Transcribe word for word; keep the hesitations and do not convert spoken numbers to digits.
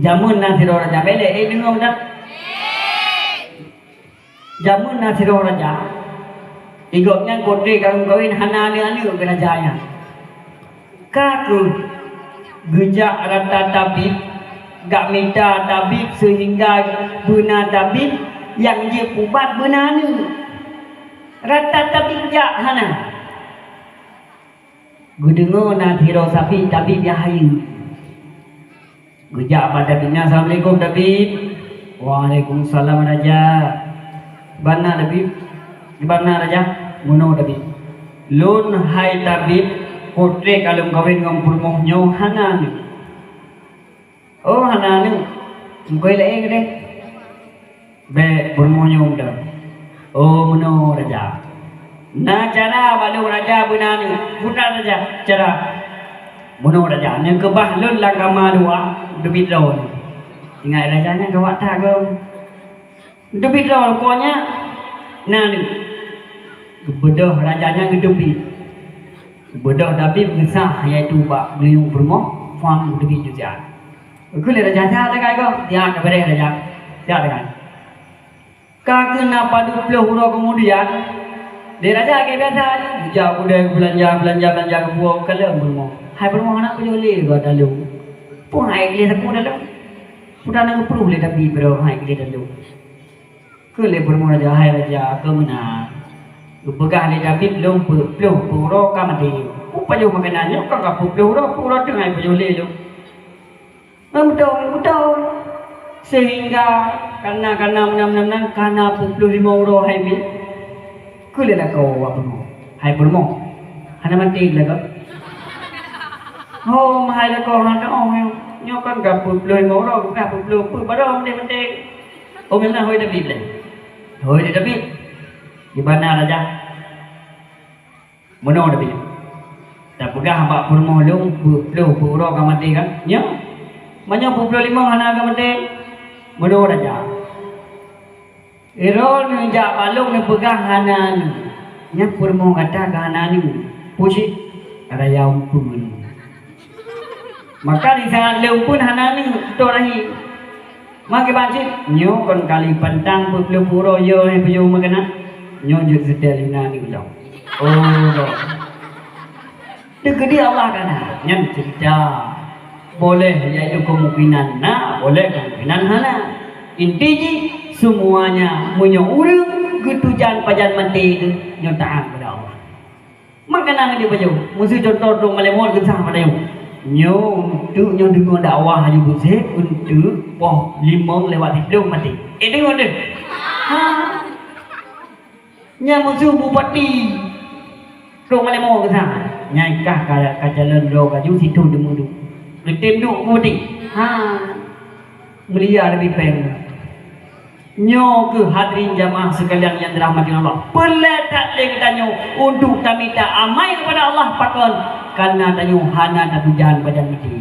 Jameun na sidroe raja, bèk lé, eh, deungö dah. Jameun na sidroe raja, di gobnyan kotrek ka lheueh meukawen, hana aneuk-aneuk keu raja nyan. Ka kheueh geujak rata tabib, geumita tabib seuhingga beuna tabib nyang jeuet peubat beuna aneuk. Rata tabib jak hana. Geudeungö na sidroe tabib, tabib nyang hayeue. Geujak bak tabib nyan, "Assalamualaikum, tabib." "Waalaikumsalam, raja." "Bana, tabib?" "Bana, raja?" "Meunoe, tabib. Lôn hai tabib, kotrek ka lôn kawen ngon peurumoh nyoe hana aneuk." "Oh, hana aneuk. Meukawen laén keudeh?" "Bèk, peurumoh nyoe meudoh." "Oh, meunoe, raja. Na cara bak lôn raja beuna aneuk." "Peue raja cara?" "Meunoe, raja, neukeubah lôn lam kama dua, teubiet droe." Ingat raja nyan gawat that goe. Teubiet droe, rukok nyan na aneuk. Geubeudôh raja nyan geuteubiet. Geubeudôh tabib geusah, yaitu bak geuyue peurumoh, fam geuteubiet ju siat. Geukheun lé raja, "Siat tinggai goe." "Siat, ka beureh, raja. Siat tinggai." Ka kheueh na padub ploh uroe keumudian, lé raja lagèe biasa, geujak u keudè beulanja, beulanja, beulanja keu buet kalon peurumoh. "Hai peurumoh, hana pajoh lé goe ata lôn. Peue hai gleh sapeue ata lôn? Peue na geupeuruh lé tabib droe hai gleh ata lôn?" Kheun lé peurumoh raja, "Hai raja, keu meunan. Geupeugah lé tabib lôn peuet ploh peuet uroe ka maté. Peue pajoh makanan nyoe, ka peuet ploh uroe, peuet uroe teungoh pajoh lé lôn." "Meubeutôi, beutôi. Seuhingga kana, kana, meunan, meunan, meunan, kana peuet ploh limong uroe hai pih." Kheun lé lakoe bak peurumoh, "Hai peurumoh, hana maté lakoe?" "Ho, meuhai lakoe, hana, oh, nyoe kan ka peuet ploh limong uroe, ka peuet ploh peuet baroe maté-maté." "Oh, meunan hôi tabib lé." Hôi tabib, "Di bana raja?" "Meunoe, tabib. Tapeugah bak peurumoh lôn peuet ploh peuet uroe ka maté kan?" "Nyoe." "Meunyoe peuet ploh limong hana ka maté?" "Meunoe, raja. Droeneuh neujak bak lôn neupeugah hana aneuk. Nyan peurumoh gata ka hana aneuk. Peue cit?" "Raya umpeuen." "Maka di saat lé umpeuen hana aneuk, tok rahi. Ma kiban cit?" "Nyoe kon kali pantang peuet ploh uroe, yo hai peue meukeunong. Nyoe jeuet seutôt lina aneuk lom." "Oh, lom. Teukeudi Allah kana." Nyan ceurita. Boleh, yaitu kemungkinan na, boleh kemungkinan hana. Inti jih, semuanya meunyoe ureueng geutujan pajan maté, nyoe taat keupada Allah. Makanan di bajôh, meuseu contoh trok malam Minggu geusah pada nyoe. Nyoe untuk nyoe deungoe dakwah Haji Buzet untuk poh limong lewat siplôh maté. Eh, deungoe deh. Ha. Nyan meuseu bupati trok malam Minggu geusah. Nyan kah ka, ka calon droe gaju situ deungoe duek. Geutem duek bupati. Ha. Mulia leubeh péng. Nyoe keuh hadirin jamaah sekalian yang dirahmati Allah. Peureulèe that lé geutanyoe untuk tamita amai kepada Allah pakon? Karena tanyoe hana tatujan pajan maté.